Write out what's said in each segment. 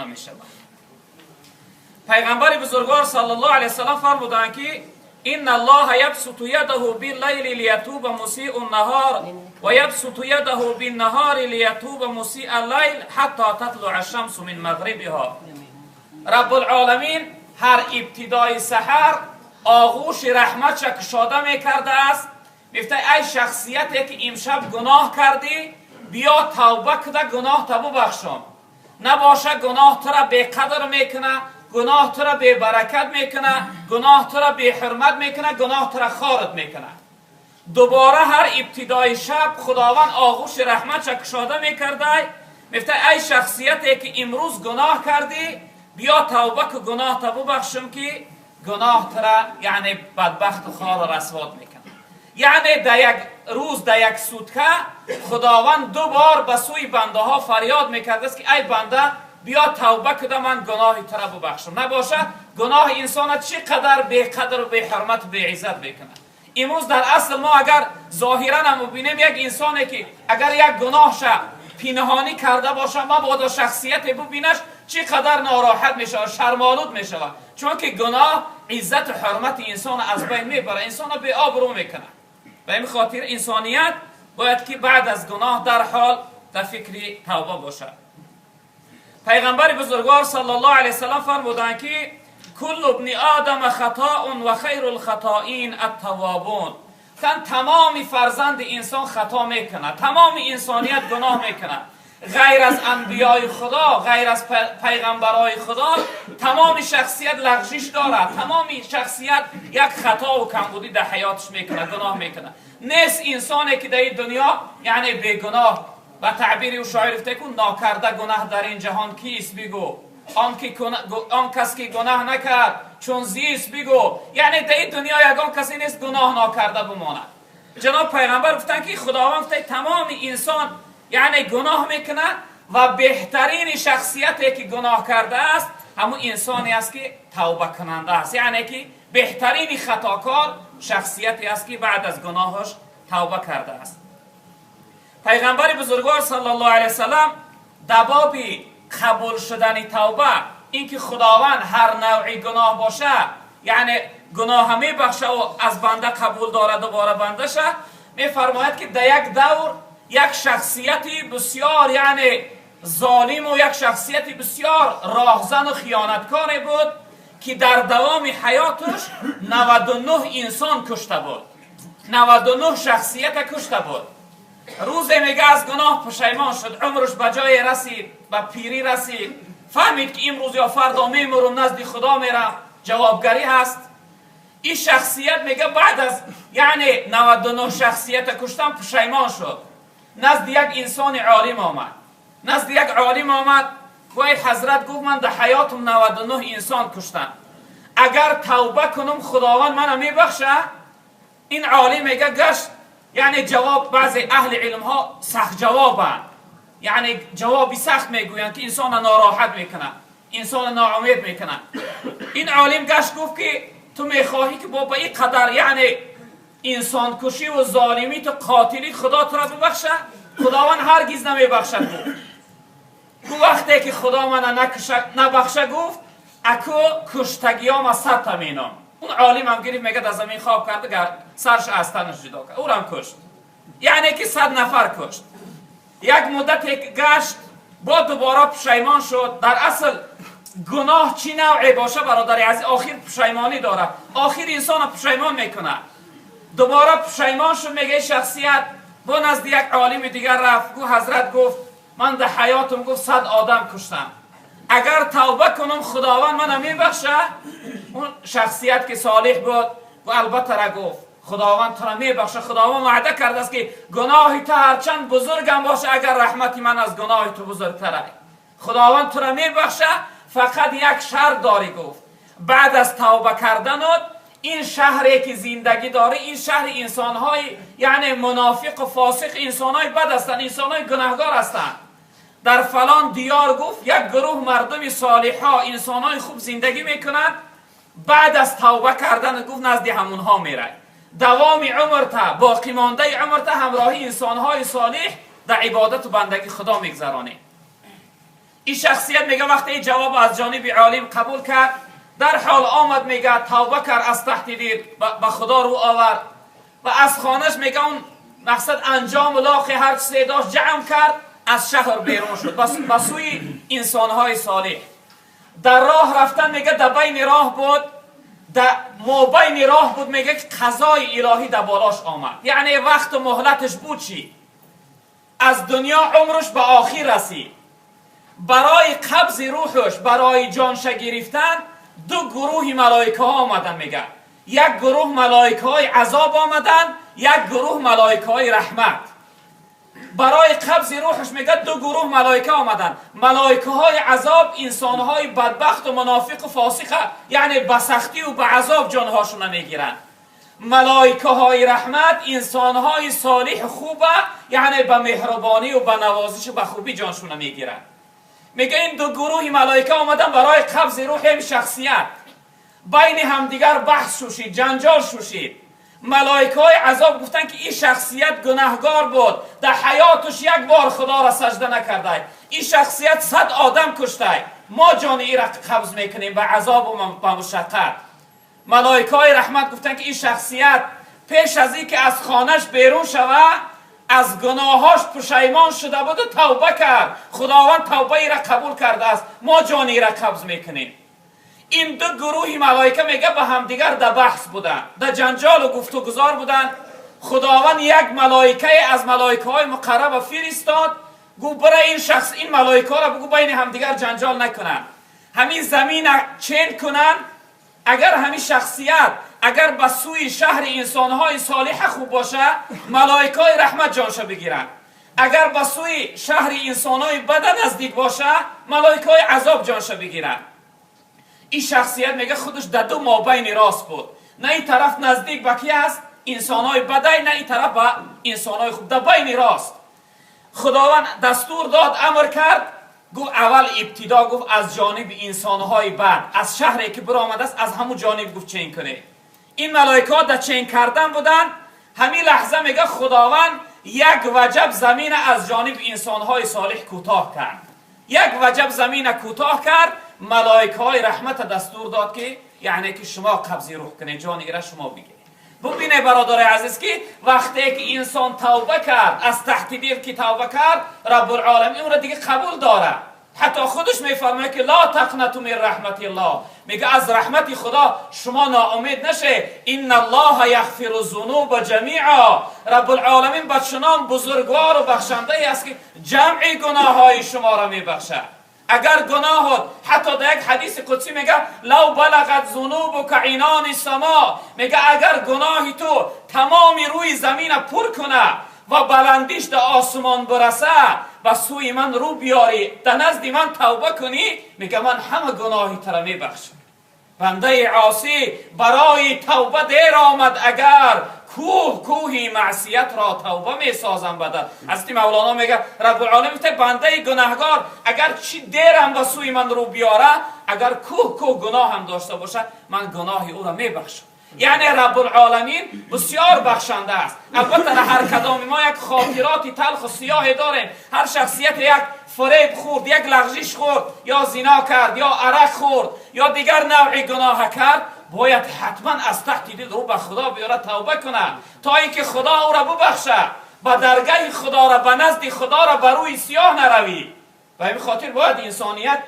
Мешавад. Пайғамбари бузургвор саллаллоҳу алайҳи васаллам фармуданд, ки إن الله يبسط يده بالليل ليتوب مسيء النهار ويبسط يده بالنهار ليتوب مسيء الليل حتى تطلع الشمس من مغربها. Рабб алъоламин ҳар ибтидои саҳар оғӯши раҳматша кушода мекардааст. Мефта: «Ай шахсияте, ки имшаб гуноҳ кардӣ, биё, тавба куда, гуноҳта бубахшом. Набоша, гуноҳ тура беқадр мекуна, гуноҳ тура бебаракат мекуна, гуноҳ тура беҳурмат мекуна, гуноҳ тура хорат мекуна». Дубора ҳар ибтидои шаб Худованд оғӯши раҳматша кушода мекардай. Мефта: «Ай шахсияте, ки имрӯз гуноҳ кардӣ, биё, тавба ку, гуноҳта бубахшум, ки гуноҳ тура, яъне, бадбахту хору расвот мекунад». Яъне да як рӯз, да як сутка Худованд ду бор ба сӯи бандаҳо фарёд мекардааст, ки ай банда, биё, тавба куда, ман гуноҳи тура бубахшам. Набоша, гуноҳи инсона чӣ қадар беқадру беҳурмату беиззат мекунад. Имрӯз дар асл мо агар зоҳиран ҳам бубинем, як инсоне, ки агар як гуноҳша пинҳонӣ карда боша, мабодо шахсияте бубинаш, чӣ қадар нороҳат мешавад, шармолуд мешавад, чунки гуноҳ иззату ҳурмати инсона аз байн мебарад, инсона беобрӯ мекунад. Ба ин хотир инсоният бояд, ки баъд аз гуноҳ дарҳол дар фикри тавба бошад. Пайғамбари бузургвор саллаллоҳу алайҳи васаллам фармуданд, ки كل ابن آدم خطاء وخير الخطائين التوابون. Гуфтанд, тамоми фарзанди инсон хато мекунад, тамоми инсоният гуноҳ мекунад, ғайр аз анбиёи Худо, ғайр аз пайғамбарои Худо. Тамоми шахсият лағжиш дорад, тамоми шахсият як хатову камбудӣ дар ҳаёташ мекунад, гуноҳ мекунад. Нест инсоне, ки дар ин дунё, яъне, бегуноҳ. Ба таъбири ӯ шоир гуфта ку: «Нокарда гунаҳ дар ин ҷаҳон кист, бигӯ, он кас, ки гунаҳ накард чун зист, бигӯ». Яъне дар ин дунё ягон касе нест, гуноҳ нокарда бимонад. Ҷаноб пайғамбар гуфтанд, ки Худованд гуфта, тамоми инсон, яъне, гуноҳ мекунад ва беҳтарини шахсияте, ки гуноҳ кардааст, ҳамун инсоне аст, ки тавбакунанда аст. Яъне ки беҳтарини хатокор шахсияте аст, ки баъд аз гуноҳаш тавба кардааст. Пайғамбари бузургвор саллаллоҳу алайҳи васаллам дар боби қабул шудани тавба, ин ки Худованд ҳар навъи гуноҳ боша, яъне, гуноҳа мебахшаву аз банда қабул дорад дубора бандаша, мефармояд, ки дар як давр як шахсияти бисёр, яъне, золиму як шахсияти бисёр роҳзану хиёнаткоре буд, ки дар давоми ҳаёташ 99 инсон кушта буд, 99 шахсията кушта буд. Рӯзе, мега, аз гуноҳ пушаймон шуд. Умрш ба ҷое расид, ба пирӣ расид, фаҳмид, ки имрӯз ё фардо мемурум, назди Худо мерам, ҷавобгарӣ ҳаст. Ин шахсият, мега, баъд аз, яъне, 99 шахсията куштан пушаймон шуд. Назди як инсони олим омад, назди як олим омад. Гӯй: «Ҳазрат, — гуфт, — ман дар ҳаётум 99 инсон куштам. Агар тавба кунум, Худованд мана мебахша?» Ин олим, мега, гашт, яъне ҷавоб, баъзе аҳли илмҳо сахт ҷавобанд, яъне ҷавоби сахт мегӯянд, ки инсона нороҳат мекунад, инсона ноумед мекунад. Ин олим гашт, гуфт, ки ту мехоҳӣ, ки бо ба ин қадар, яъне, инсонкушиву золимӣ, ту қотилӣ, Худо тура бибахша? Худованд ҳаргиз намебахшад, гуфт. Гу вақте ки Худо мана набахша, гуфт, аку куштагиёма 100-та меном. Он олимам гирифт, мега, дар замин хоб карда, сарш аз танаш ҷудо кард, ӯрам кушт. Яъне ки 100 нафар кушт. Як муддате гашт, бо дубора пушаймон шуд. Дар асл гуноҳ чӣ навъе боша, бародари азиз, охир пушаймонӣ дорад, охир инсона пушаймон мекунад. Дубора пушаймон шуд, мега, шахсият бо назди як олими дигар рафт. Гу: «Ҳазрат, — гуфт, — ман дар ҳаётум, — гуфт, — 100 одам куштам. Агар тавба кунум, Худованд мана мебахша?» Он шахсият, ки солиҳ буд, гу: «Албатта, — ра гуфт, — Худованд тура мебахша. Худованд ваъда кардааст, ки гуноҳи ту ҳарчанд бузургам боша, агар раҳмати ман аз гуноҳи ту бузургтара, Худованд тура мебахша. Фақат як шарт дорӣ, — гуфт, — баъд аз тавба карданот ин шаҳре, ки зиндагӣ дорӣ, ин шаҳри инсонҳои, яъне, мунофиқу фосиқ, инсонҳои бад ҳастанд, инсонҳои гунаҳгор ҳастанд. Дар фалон диёр, — гуфт, — як гурӯҳ мардуми солиҳҳо, инсонҳои хуб зиндагӣ мекунанд. Баъд аз тавба кардан, — гуфт, — назди ҳамунҳо мерай. Давоми умрта, боқимондаи умрта ҳамроҳи инсонҳои солиҳ дар ибодату бандагӣ Худо мегзаронӣ». این شخصیت میگه وقتی این جواب از جانب عالم قبول کرد، در حال آمد میگه توبه کرد، از تحت دل به خدا رو آورد و از خانهش میگه اون مقصد انجام و لاخ هر چیزی داشت جمع کرد، از شهر بیرون شد به سوی انسانهای صالح. در راه رفتن میگه در بین راه بود، در مابین راه بود، میگه که قضای الهی در بالاش آمد. یعنی وقت و مهلتش بود چی؟ از دنیا عمرش به آخر رسید. برای قبض روحش، برای جانش گرفتن دو گروه ملائکه ها آمدن. میگه یک گروه ملائکه های عذاب آمدن، یک گروه ملائکه های رحمت. برای قبض روحش میگه دو گروه ملائکه آمدن. ملائکه های عذاب انسان های بدبخت و منافق و فاسق، یعنی به سختی و به عذاب جانهاشون میگیرن. ملائکه های رحمت انسان های صالح خوبه، یعنی به مهربانی و به نوازش و به خوبی جانشون میگیرن. میگه این دو گروه ملائکه آمدن برای قبض روح این شخصیت. بین همدیگر بحث شوشید، جنجال شوشید. ملائکه های عذاب گفتن که این شخصیت گناهگار بود، در حیاتش یک بار خدا را سجده نکرده، این شخصیت 100 آدم کشته، ما جان ای را قبض میکنیم به عذاب و به مشقت. ملائکه های رحمت گفتن که این شخصیت پیش از اینکه از خانهش بیرون شود از گناهاش پشیمان شده بود و توبه کرد، خداوند توبه ای را قبول کرده است، ما جان ای را قبض میکنیم. این دو گروه ملائکه میگه به همدیگر در بحث بودن، در جنجال و گفت و گزار بودن. خداوند یک ملائکه از ملائکه های مقرب فرستاد، گفت برای این شخص، این ملائکه را بگو بین همدیگر جنجال نکنن، همین زمین چین کنن. اگر همین شخصیت اگر به سوی شهر انسانهای صالح خوب باشه، ملائکه های رحمت جانش بگیرن. اگر به سوی شهر انسانهای بد نزدیک باشه، ملائکه های عذاب جانش بگیرن. این شخصیت میگه خودش در دو مابین راست بود، نه این طرف نزدیک به کی است؟ انسانهای بدای، نه این طرف به انسانهای خوب، در بین راست. خداوند دستور داد، امر کرد، گفت اول ابتدا گفت از جانب انسانهای بد، از شهری که برآمده است از همون جانب گفت چین کنه. این ملائکه ها در چین کردن بودن. همین لحظه میگه خداوند یک وجب زمین از جانب انسانهای صالح کوتاه کرد، یک وجب زمین کوتاه کرد. ملائکه های رحمت دستور داد که یعنی که شما قبض روح کنید، جان ایره شما بگیرید. ببینه برادر عزیز که وقتی که انسان توبه کرد، از تحت دل که توبه کرد، رب العالمین اون را دیگه قبول داره. حتی خودش میفرماید که لا تقنطوا من رحمت الله، میگه از رحمت خدا شما ناامید نشه. ان الله یغفر الذنوب جمیعا، رب العالمین به چنان بزرگوار و بخشنده است که جمع گناه های شما را میبخشد. اگر گناهت، حتی در یک حدیث قدسی میگه لو بلغت ذنوبک عنان السما، میگه اگر گناهی تو تمام روی زمین پر کنه و بلندیش در آسمان برسه، به سوی من رو بیاری، در نزد من توبه کنی، میگه من همه گناهی تو را میبخشم. بنده عاصی برای توبه دیر آمد، اگر کوه کوهی معصیت را توبه می سازم بدل. حضرت مولانا میگه رب العالمین میگه بنده گناهگار اگر چی دیرم به سوی من رو بیاره، اگر کوه کوه گناه هم داشته باشه، من گناه او را میبخشم. یعنی رب العالمین بسیار بخشنده است. البته هر کدام ما یک خاطرات تلخ و سیاه داریم، هر شخصیت یک فریب خورد، یک لغزش خورد، یا زنا کرد، یا عرق خورد، یا دیگر نوع گناه کرد، باید حتما از تحت دل رو به خدا بیاره، توبه کنه تا اینکه خدا او را ببخشه، به درگاه خدا را، به نزد خدا را بر روی سیاه نروی. به این خاطر باید انسانیت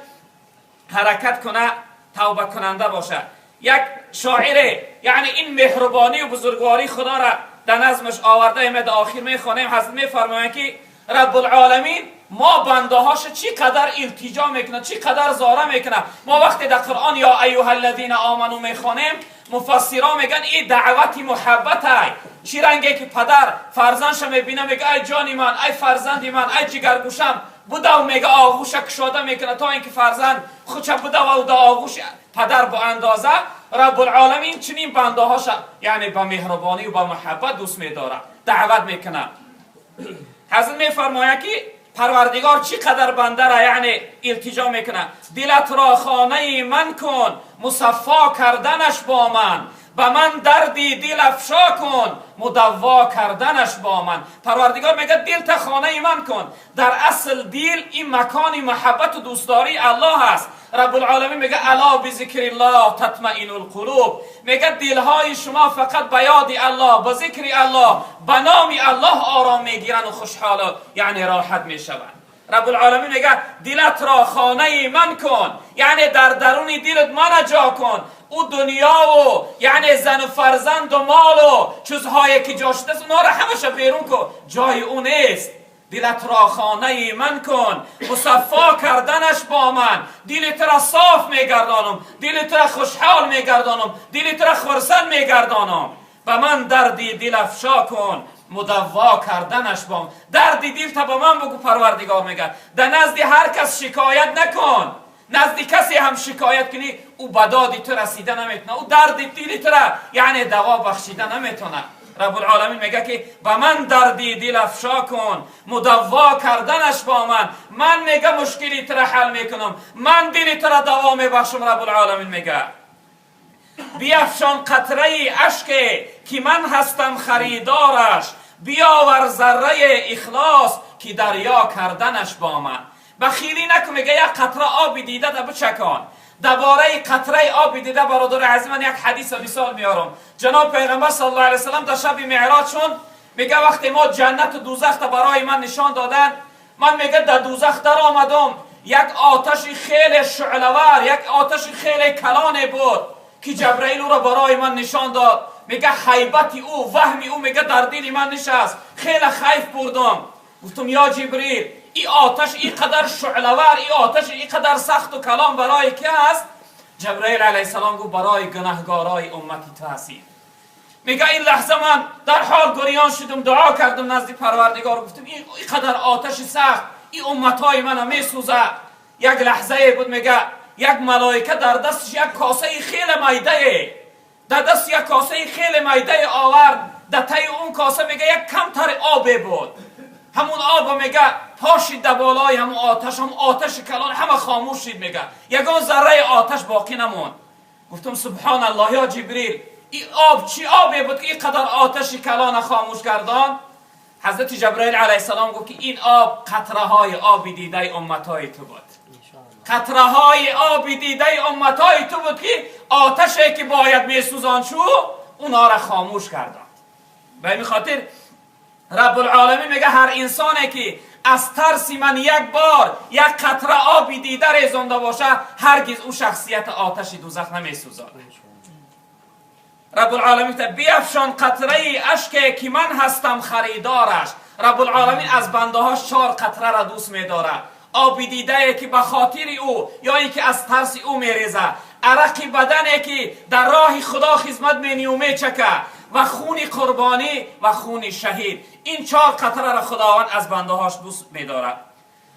حرکت کنه، توبه کننده باشه. یک شاعر یعنی این مهربانی و بزرگواری خدا را در نظمش آورده، ما در آخر میخوانیم. حضرت میفرمایند که رب العالمین ما بنده هاش چی قدر التجا میکنه، چی قدر زاره میکنه. ما وقتی در قرآن یا ایها الذین آمنو میخوانیم، مفسرا میگن این دعوت محبت های. چی رنگه که پدر فرزندش میبینه میگه ای جانی من، ای فرزندی من، ای جگرگوشم، بوده و میگه آغوش کشاده میکنه تا اینکه فرزند خودش بوده و در آغوش پدر با اندازه. رب العالمین چنین بنده هاش یعنی با مهربانی و با محبت دوست میداره، دعوت میکنه. حضرت میفرماید که پروردگار چی قدر بنده را یعنی التجا میکنه. دلت را خانه من کن، مصفا کردنش با من، به من دردی دل افشا کن، مدوا کردنش با من. پروردگار میگه دل تا خانه من کن. در اصل دل این مکان محبت و دوستداری الله است. رب العالمین میگه الا بذکر الله تطمئن القلوب. میگه دلهای شما فقط به یاد الله، به ذکر الله، به نام الله آرام میگیرن و خوشحال، یعنی راحت میشوند. رب العالمین میگه دلت را خانه من کن، یعنی در درون دلت من جا کن. او دنیا و یعنی زن و فرزند و مال و چیزهایی که جا شده است اونا را همش بیرون کن، جای او نیست. دلت را خانه من کن، مصفا کردنش با من. دلت را صاف میگردانم، دلت را خوشحال میگردانم، دلت را خرسند میگردانم. به من دردی دل افشا کن، مدوا کردنش با من. دردی دل تا به من بگو. پروردگار میگه در نزد هر کس شکایت نکن، نزد کسی هم شکایت کنی او به داد تو رسیده نمیتونه، او درد دل تو را یعنی دوا بخشیده نمیتونه. رب العالمین میگه که به من دردی دل افشا کن، مدوا کردنش با من. من میگه مشکلی تو را حل میکنم، من دل تو را دوا میبخشم. رب العالمین میگه بیفشان قطره اشک که من هستم خریدارش، بیاور ذره اخلاص که دریا کردنش با من. بخیلی نکن، میگه یک قطره آب دیده ده بچکان. درباره قطره آب دیده برادر عزیز من یک حدیث مثال میارم. جناب پیغمبر صلی الله علیه وسلم در شب معراج شون میگه وقتی ما جنت و دوزخ برای من نشان دادن، من میگه در دوزخ در آمدم، یک آتش خیلی شعله‌ور، یک آتش خیلی کلان بود که جبرئیل او را برای من نشان داد. میگه هیبت او، وهم او میگه در دل من نشست، خیلی خیف بردم. گفتم یا جبرئیل این آتش اینقدر شعله‌ور، این آتش اینقدر سخت و کلان برای کی است؟ جبرئیل علیه السلام گفت برای گناهگارای امتی تو هستی. میگه این لحظه من در حال گریان شدم، دعا کردم نزد پروردگار، گفتم اینقدر آتش سخت این امتای منو میسوزه. یک لحظه بود میگه یک ملائکه در دستش یک کاسه خیلی میده، در دست یک کاسه خیلی میده آورد. در تای اون کاسه میگه یک کمتر آب بود، همون آب میگه پاشید در بالای همون آتش، هم آتش کلان همه خاموش شد. میگه یگان ذره آتش باقی نموند. گفتم سبحان الله یا جبریل، این آب چی آبی بود که اینقدر آتش کلان خاموش کردان؟ حضرت جبرئیل علیه السلام گفت که این آب قطره های آب دیده امتای تو بود، قطره های آب دیده امتای تو بود که آتشی که باید میسوزان شو اونا را خاموش کردند. به این خاطر رب العالمین میگه هر انسانی که از ترس من یک بار یک قطره آب دیده ریزانده باشه، هرگز او شخصیت آتش دوزخ نمیسوزاد. رب العالمین میگه بیفشان قطره اشک که من هستم خریدارش. رب العالمین از بنده هاش 4 قطره را دوست میداره. آب دیده که به خاطر او یا اینکه از ترس او میریزه، عرق بدنی که در راه خدا خدمت مینی و میچکه، و خون قربانی و خون شهید. این 4 قطره را خداوند از بنده هاش دوست میداره.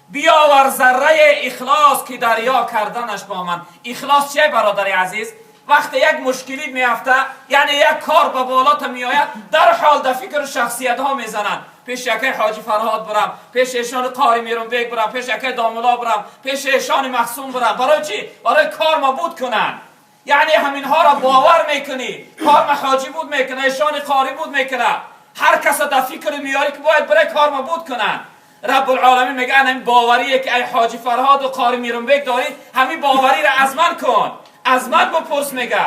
بیاور ذره اخلاص که دریا کردنش با من. اخلاص چیه برادر عزیز؟ وقتی یک مشکلی میافته، یعنی یک کار به بالات میآید، در حال در فکر شخصیت ها میزنن. پیش یکی حاجی فرهاد برم، پیش ایشان قاری میرم بیگ برم، پیش یکی داملا برم، پیش ایشان مخصوم برم. برای چی؟ برای کار ما بود کنن. یعنی همینها را باور میکنی، کار ما حاجی بود میکنه، ایشان قاری بود میکنه. هر کس در فکر میاری که باید برای کار ما بود کنن. رب العالمین میگه همین باوریه که ای حاجی فرهاد و قاری میرم بیگ داری، همین باوری را از من کن، از من بپرس. میگه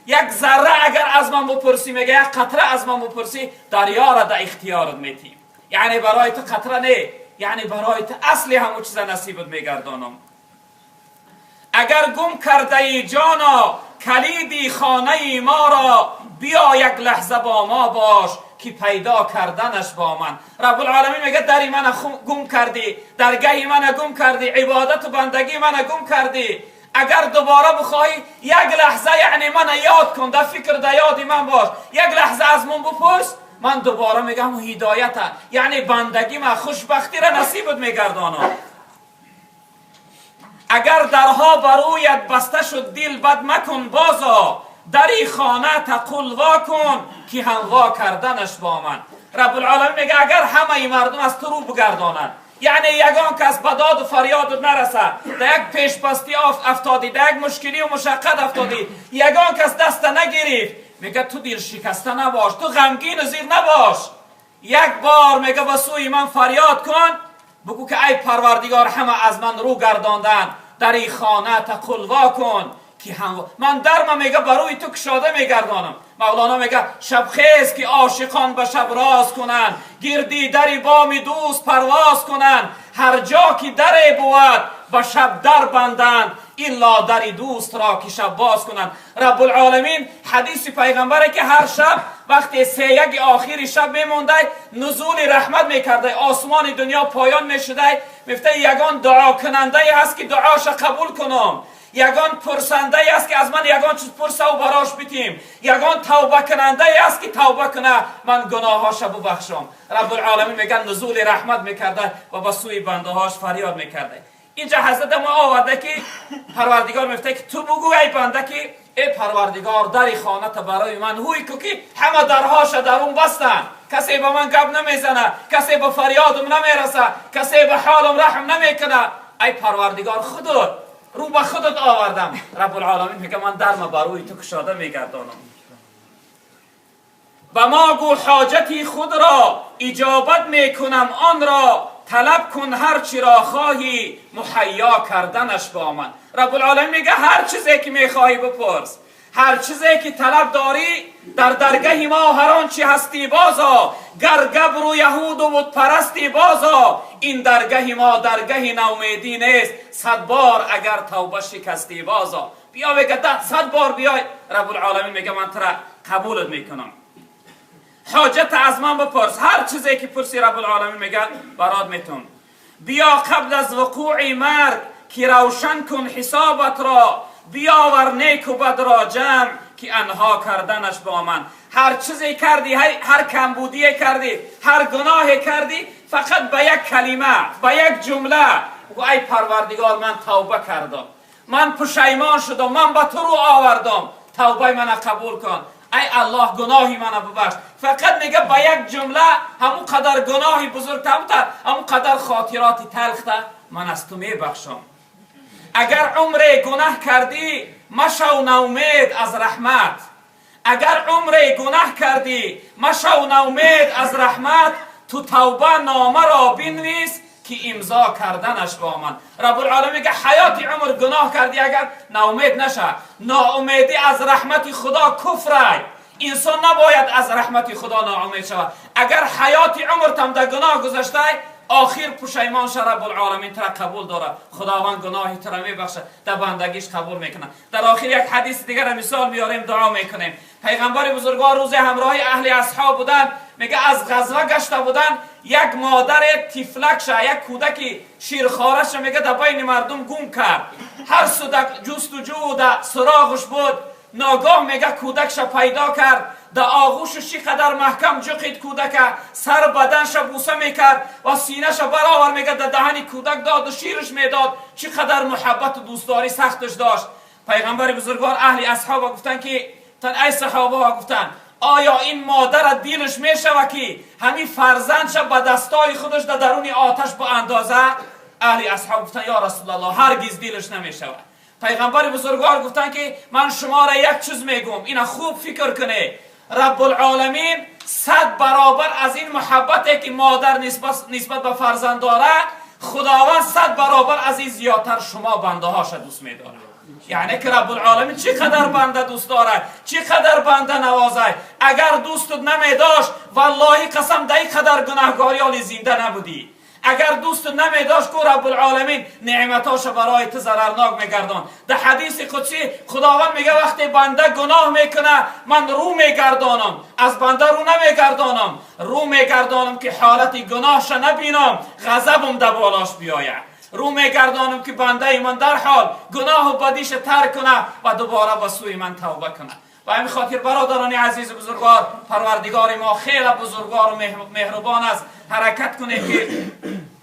یک ذره اگر از من بپرسی، میگه یک قطره از من بپرسی، دریا را در اختیارت میتیم. یعنی برای تو قطره نه، یعنی برای تو اصلی همون چیز نصیبت میگردانم. اگر گم کرده ای جانا کلیدی خانه ما را، بیا یک لحظه با ما باش که پیدا کردنش با من. رب العالمین میگه دری من گم کردی، درگه من گم کردی، عبادت و بندگی من گم کردی، اگر دوباره بخواهی یک لحظه یعنی من یاد کن، در فکر در یاد من باش، یک لحظه از من بپرس، من دوباره میگم هدایت یعنی بندگی من خوشبختی را نصیبت میگردانم. اگر درها برویت بسته شد دل بد مکن بازا، دری خانه تقل وا کن که هم وا کردنش با من. رب العالمین میگه اگر همه مردم از تو رو بگردانند، یعنی یگان کس به داد و فریادت نرسه، در یک پیشپستی افتادی، در یک مشکلی و مشقت افتادی، یگان کس دست نگرفت، میگه تو دل شکسته نباش، تو غمگین و زیر نباش. یک بار میگه به سوی من فریاد کن، بگو که ای پروردگار همه از من رو گرداندن، در این خانه تقلوا کن که هم من درم میگه بروی تو کشاده میگردانم. مولانا میگه شب خیز که عاشقان به شب راز کنند، گردی در بام دوست پرواز کنند، هر جا که در بود به شب در بندند، الا در دوست را که شب باز کنند. رب العالمین حدیث پیغمبره که هر شب وقتی 3 آخر شب میمونده نزول رحمت میکرده، آسمان دنیا پایان میشده، میفته یگان دعا کننده هست که دعاش قبول کنم، یگان پرسنده است که از من یگان چیز پرسه و براش بیتیم، یگان توبه کننده است که توبه کنه من گناهاش ببخشم. رب العالمین میگن نزول رحمت میکرده و به سوی بنده هاش فریاد میکرده. اینجا حضرت ما آورده که پروردگار میفته که تو بگو ای بنده که ای پروردگار در خانه برای من هوی کو که همه درهاش در اون بستن، کسی به من گپ نمیزنه، کسی به فریادم نمیرسه، کسی به حالم رحم نمیکنه، ای پروردگار خودت رو به خودت آوردم. رب العالمین میگه من درم بروی تو کشاده میگردانم. و ما گو حاجتی خود را اجابت میکنم، آن را طلب کن هر چی را خواهی مهیا کردنش با من. رب العالمین میگه هر چیزی که میخواهی بپرس، هر چیزی که طلب داری در درگه ما هر آنچه هستی بازا، گر گبر و یهود و بت پرستی بازا، این درگه ما درگه ناامیدی نیست، 100 بار اگر توبه شکستی بازا. بیا بگه 100 بار بیای، رب العالمین میگه من ترا قبولت میکنم. حاجت از من بپرس، هر چیزی که پرسی رب العالمین میگه برات میتونم. بیا قبل از وقوع مرگ که روشن کن حسابت را، بیاور نیک و بد را جمع که انها کردنش با من. هر چیزی کردی، هر کمبودی کردی، هر گناه کردی، فقط به یک کلمه، به یک جمله بگو ای پروردگار من توبه کردم، من پشیمان شدم، من به تو رو آوردم، توبه من قبول کن، ای الله گناهی من ببخش. فقط میگه با یک جمله همون قدر گناهی بزرگ همون قدر خاطرات تلخ من از تو میبخشم. اگر عمر گناه کردی مشو ناامید از رحمت، اگر عمر گناه کردی مشو ناامید از رحمت، تو توبه نامه را بنویس که امضا کردنش با من. رب العالمین میگه حیات عمر گناه کردی اگر ناامید نشه. ناامیدی از رحمت خدا کفره، انسان نباید از رحمت خدا ناامید شود. اگر حیات عمر تم در گناه گذشته، آخر پشیمان شه، رب العالمین ترا قبول داره، خداوند گناهی ترا میبخشه، در بندگیش قبول میکنه. در آخر یک حدیث دیگر مثال میاریم دعا میکنیم. پیغمبر بزرگوار روز همراه اهل اصحاب بودن، میگه از غزوه گشته بودن، یک مادر تفلک شه، یک کودک شیرخواره شه، میگه در بین مردم گم کرد، هر سو جستجو در سراغش بود، ناگاه میگه کودکش پیدا کرد، در آغوشش چقدر محکم جقید کودک، سر بدنش بوسه میکرد و سینه‌ش برآور، میگه در دهن کودک داد و شیرش میداد، چقدر محبت و دوستداری سختش داشت. پیغمبر بزرگوار اهل اصحاب گفتن که تن ای صحابه ها گفتن آیا این مادر دلش میشوه که همین فرزندش به دستای خودش در درون آتش به اندازه؟ اهل اصحاب گفتن یا رسول الله هرگز دلش نمیشوه. پیغمبر بزرگوار گفتن که من شما را یک چیز میگم، اینا خوب فکر کنه، رب العالمین 100 برابر از این محبتی که مادر نسبت به فرزند داره، خداوند 100 برابر از این زیادتر شما بنده هاش دوست میداره. یعنی که رب العالمین چقدر بنده دوست داره، چقدر بنده نوازه. اگر دوستت نمیداشت والله قسم در این قدر گناهکاری حال زنده نبودی. اگر دوست نمیداشت که رب العالمین نعمتاش برای تو ضررناک میگردان. در حدیث قدسی خداوند میگه وقتی بنده گناه میکنه من رو میگردانم، از بنده رو نمیگردانم، رو میگردانم که حالت گناهش نبینم، غضبم در بالاش بیاید. رو میگردانم که بنده من در حال گناه و بدیش ترک کنه و دوباره به سوی من توبه کنه. و همین خاطر برادران عزیز بزرگوار، پروردگار ما خیلی بزرگوار و مهربان است. حرکت کنه که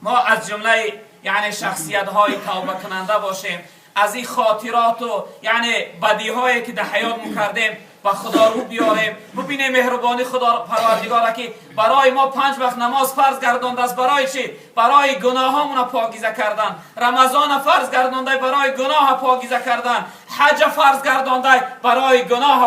ما از جمله یعنی شخصیت های توبه کننده باشیم، از این خاطرات و یعنی بدی هایی که در حیات ما کردیم Ба Худо рӯ биёрем, бубинем меҳрубонии Худо Парвардигора, ки барои мо 5 вақт намоз фарз гардондааст. Барои чӣ? Барои гуноҳҳомона покиза кардан. Рамазона фарз гардонда барои гуноҳ покиза кардан. Ҳаҷ фарз гардонда барои гуноҳ.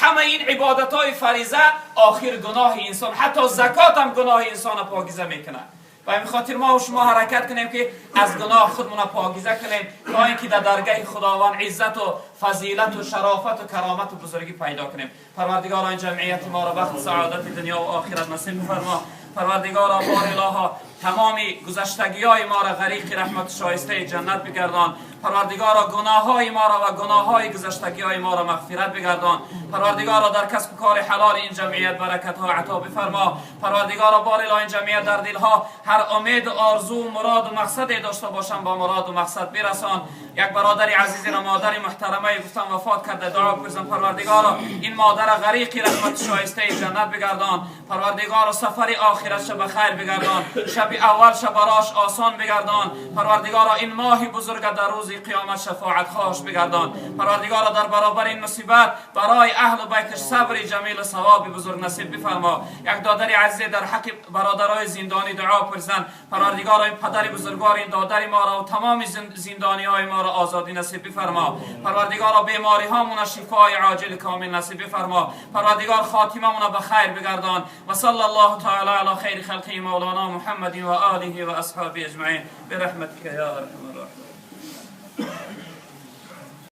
Ҳама ин ибодатҳои фариза охир гуноҳи инсон, ҳатто закот ҳам гуноҳи инсона покиза мекунад. Ба ин хотир мо шумо ҳаракат кунем, ки аз гуноҳ худмона покиза кунем, то инки дар даргоҳи Худованд иззат ва фазилат ва шарофат ва каромат ва бузургӣ пайдо кунем. Парвардигоро, ин ҷамъияти моро бахт саодати дунё ва охират насиб бифармо. Парвардигоро, бор илоҳо, тамоми гузаштагиҳои моро ғариқи раҳмат шоистаи ҷаннат бигардон. Парвардигоро, гуноҳҳои моро ва гуноҳҳои гузаштагиҳои моро мағфират бигардон. Парвардигоро, дар касбу кори ҳалоли ин ҷамъият баракатҳо ато бифармо. Парвардигоро, бор илоҳ, ин ҷамъият дар дилҳо ҳар умеду орзу, муроду мақсаде дошта бошанд, ба муроду мақсад бирасон. Як бародари азизиро, модари муҳтарамае гуфтам, вафот карда, дуо пурсам. Парвардигоро, ин модара ғариқи раҳмати шоистаи ҷаннат бигардон. Парвардигоро, сафари охиратша ба хайр бигардон, шаби аввал барош осон бигардон. Парвардигоро, ин моҳи бузурга дар рӯзи қиёмат шафоат хоҳш бигардон. Парвардигоро, дар баробари ин мусибат барои аҳлу байташ сабри ҷамилу савоби бузург насиб бифармо. Як додари азизе дар ҳаққи бародарои зиндонӣ дуо пурсанд. Парвардигоро, ин падари бузургвор, ин додари моро ва тамоми зиндониҳои моро озодӣ насиб бифармо. Парвардигоро, бемориҳомона шифои оҷили комил насиб бифармо. Парвардигор, хотимамона ба хайр бигардон. Ва салла Аллоҳу таала ала хайри халқи мавлоно Муҳаммадин ва олиҳи ва асҳоби аҷмаин бирахматика я арҳамар роҳимин.